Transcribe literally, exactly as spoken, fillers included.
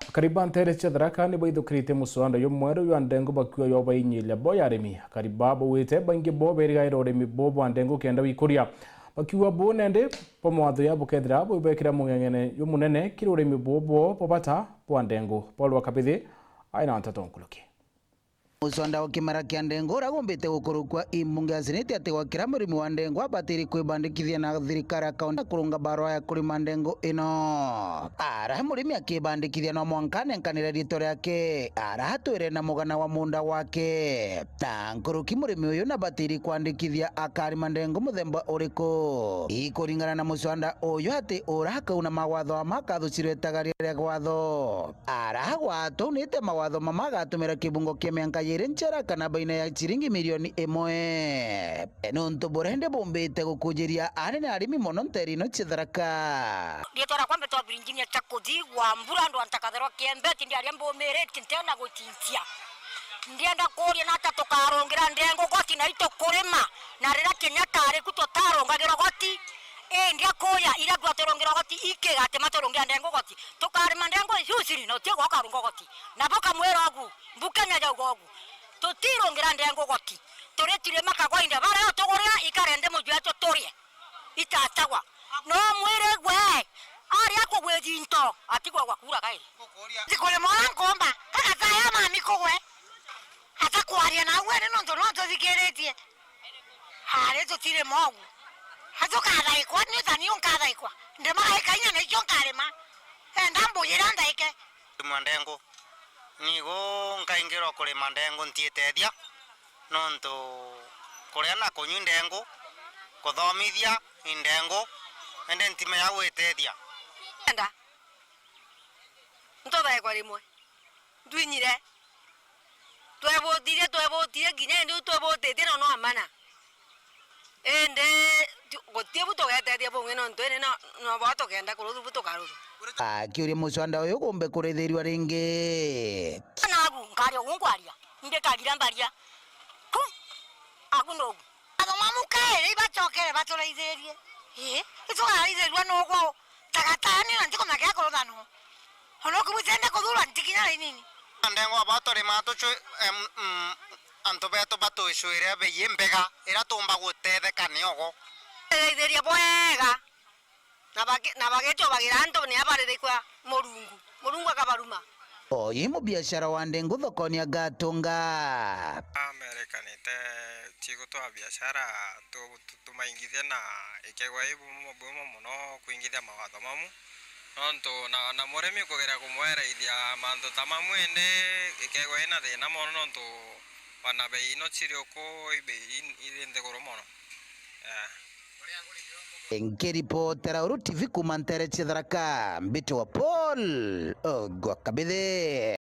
Akari ba nteere cia Tharaka ni baithukirite muswanda jumweru jwa ndengu bakiuga jwa bainyiria bo ya arimi. Akari baa baugite baingi bo berigaira urimi bo bwa ndengu kenda wikuria. Bakiuga buu nandi bo mawatho ya bukethira bubekira mung'eng'ene jumunene kiri urimi bo bo bwa bata bwa ndengu. Paul wa Kabithi aina nteto nkuruki. Muswanda wa kimera kia ndengu uria gumbite gukurukua i mbunge ya Seneti ati gwa kira murimi wa ndengu abatiri kwibandikithia na thirikari ya kaunti ya kurunga barua ya kurima ndengu ino. Ara murimi akibandikithia no mwanka anenkanire riitwa riake, ara atwire na mugana wa munda gwake. Ta nkuruki murimi uyu nabatiri kwandikithia akarima ndengu muthemba uriku? Ikuringana na muswanda uyu ati ura akauna mawatho ama akathucirwe itagaria ria gwatho. Ara gwatwa aunite mawatho mama agatumira kibungo kia mianka yiri njera kana baina ya ciringi milioni imwe. Nontu burende bumbite gukujiria anene arimi mono nteere ino cia Tharaka. Riitwa riakwa mbitwa Virginia Chakuthi wa Mbura, andu a Ntakatherwa Kiembeti, ndi aria mbumirite ntena gucincia. Ndienda kuuria nata tukarungira ndengu goti na itukurima, na riria Kenyatta ari ku tutarungagira goti? Indi akuuria iria twaturungira goti iki gati maturungira ndengu goti? Tukarima ndengu icuciri na uti gwa ukarunga goti. Nabo kamwira ugu, mbu Kenya yauga ugu. Tutirungira ndengu goti. Turitire makagwa inde baria tuguria ikarende mujwetu turie. Itatagwa. No mwire gwe, aria kugwiji into, atigwa gwa kura kairi. Tikuri mwana nkomba, kaka taya mami kugwe. Atakwaria na wene nontu no tuthikiritie. Ari tutiri mogu. Atukathaikwa, ni utani unkathaikwa. Ndimaraika inya na ikio nkarima. Enda mbujira nthaike. Kurima ndengu. Nigu nkaingirwa kurima ndengu ntiitethia, nontu kuria na kunywa i ndengu, kuthomithia i ndengu, indi ntimenya gwitethia. Enda. Ntuthaikwa rimwe. Ntwinyire. Twebutirie, twebutirie, kinya indi u twebutitie no no amana. Indi tu-, guti bu tugetethia bungi nontu ini no, no bo tukenda kuruthu bu tukaruthu. Akiuria muswanda uyu gumbe kurithirua ringi. Nabu nkaria ugu nkwaria, ndikagira mbaria. Ku, agu nugu. Atho mamu kairi ibacokere baturaithirie. Ii, itukaraithirua nugu. Tagatani na ntikumenya gia kurutha no. Ona ukubwite nde kuthurwa ntikinya rinini. Ndengo aba turimaa tucwi-, em, mm, antu betu batwicwire bei imbega iria tuumba gutetheka niogo. Turaithiria bwega, na bage-, na bagecobagira antu ni abaririkwa Murungu. Murungu akabaruma. Oyi mubiashara wa ndengu thokoni agatunga. Amerikanite cigutwa biashara tu-, tu-, tumaingithie na ikegwa i bumwe bumwe mono kwingithia mawatho mamu, nontu na, na murimi kugeria kumwereithia mantu ta mamu, indi ikegwa ina thina mono, nontu wana bei ino ciri uku i bei in-, iri nthiguru mono. Eh. Nkiripotera Uru T V kuma ntere cia Tharaka, mbitwa Paul Ogwa Kabithi.